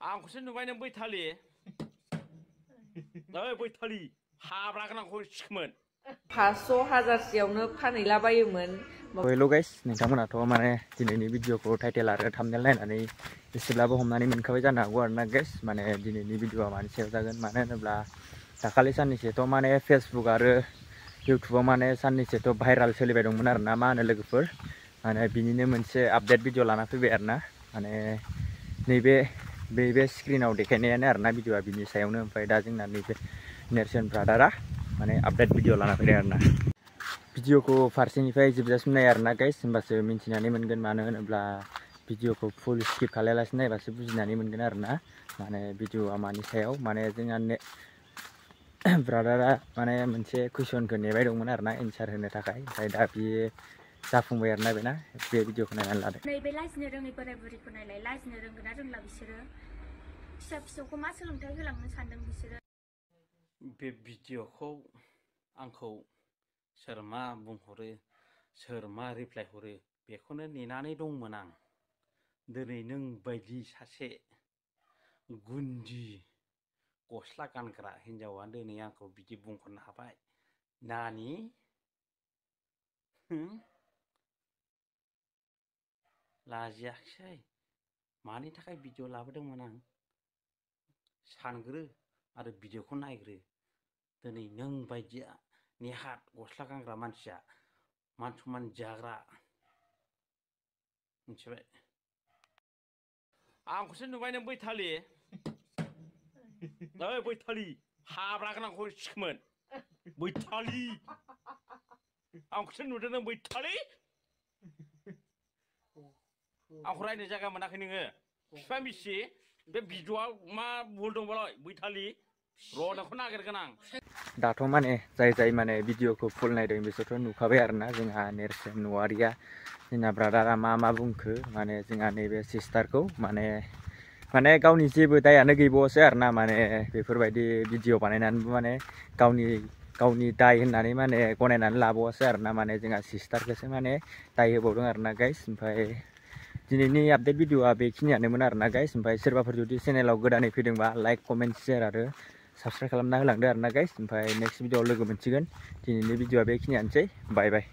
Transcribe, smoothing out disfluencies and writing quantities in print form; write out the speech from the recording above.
आंखौसो नुबाय नों बैथालि ओइ बैथालि हाब्रा गोनांखौ सिखोमोन 500,000 फानहैलाबायोमोन। हेल' गाइस नोंथांमोनाथ' माने दिनैनि भिडिअखौ टाइटेल आरो थाम्बनेल नायनानै एसेब्लाबो हमनानै मोनखाबाय जानो हागौ आरोना गाइस माने दिनैनि भिडिअआ मानि सायाव जागोन मानो होनोब्ला दाखालि साननैसोथ' माने फेसबुक आरो इउटुबाव माने साननैसोथ' भाइराल सोलिबाय दंमोन आरोना मा होनो लोगोफोर माने बिनिनो मोनसे आपडेट भिडिअ लाना फैबाय आरोना माने नैबे स्क्रिनाव देखायनायानो आरोना भिडिअआ बिनि सायावनो ओमफ्राय दा जोंना नैबे नेरसोन ब्रादारा माने आपडेट भिडिअ लाना फैदों आरोना भिडिअखौ फारसेनिफ्राय जोबजासिम नाय आरोना गाइस होमबासो मिन्थिनानै मोनगोन मानो होनोब्ला भिडिअखौ फुल स्किप खालायालासे नायबासो बुजिनानै मोनगोन आरोना माने भिडिअआ मानि सायाव माने जोंहा ब्रादारा माने मोनसे कुइसनखौ नेबाय दंमोन आरोना एन्सार होनो थाखाय ओमफ्राय दा बियो जाफुंबाय आरोना बेना बे भिडिअखौ नायनानै लादो नैबे लाजिनो रोङै बोराय बुरिखौ नायलाय लाजिनो रोंगोन ना रोंला बिसोरो फिसा फिसौखौ मा सोलोंथाइ होलांनो सानदों बिसोरो बे भिडिअखौ आंखौ सोर मा बुंहरो सोर मा रिप्लाय हरो बेखौनो नेनानै दंमोन आं दिनै नों बायदि सासे गुन्दि गस्ला गानग्रा हिन्जावा दिनै आंखौ बिदि बुंहरनो हाबाय नानि लाजियाखिसै मानि थाखाय भिडिअ लाबोदोंमोन आं सानग्रो आरो भिडिअखौ नायग्रो दिनै नों बायदिया नेहात गस्ला गानग्रा मानसिया मान सनमान जाग्रा मिथिबाय आंखौसो नुबाय नों बैथालि ओइ बैथालि हाब्रा गोनांखौ सिखोमोन बैथालि आंखौसो नुदों नों बैथालि आंखौ रायनो जायगा मोनाखै नोङो बिफा मिसि बे भिडिअआ मा भुल दंबालाय बैथालि र' नोंखौ नागिरगोन आं दाथ' माने जाय माने भिडिअखौ फुल नायदों बिसोरथ' नुखाबाय आरोना जोंहा नेरसोन औवारिया जोंना ब्रादारा मा बुंखो माने जोंहा नैबे सिस्टारखौ माने गावनि जेबो दायानो गैबावासो आरोना माने बेफोरबायदि भिडिअ बानायनानैबो माने गावनि दाय होननानै माने गनायनानै लाबावासो आरोना माने जोंहा सिस्टारखौसो माने दाय होबावदों आरोना गाइस ओमफ्राय दिनैनि आपडेट भिडिअआ बेखिनियानोमोन आरोना गाइस ओमफ्राय सोरबाफोर जुदि चेनेलाव गोदानै फैदोंबा लाइक कमेन्ट शेयार आरो साबस्क्राइब खालामना होलांदो आरोना गाइस ओमफ्राय नेक्स्ट भिडिअआव लोगो मोनसिगोन दिनैनि भिडिअआ बेखिनियानोसै बाय बाय।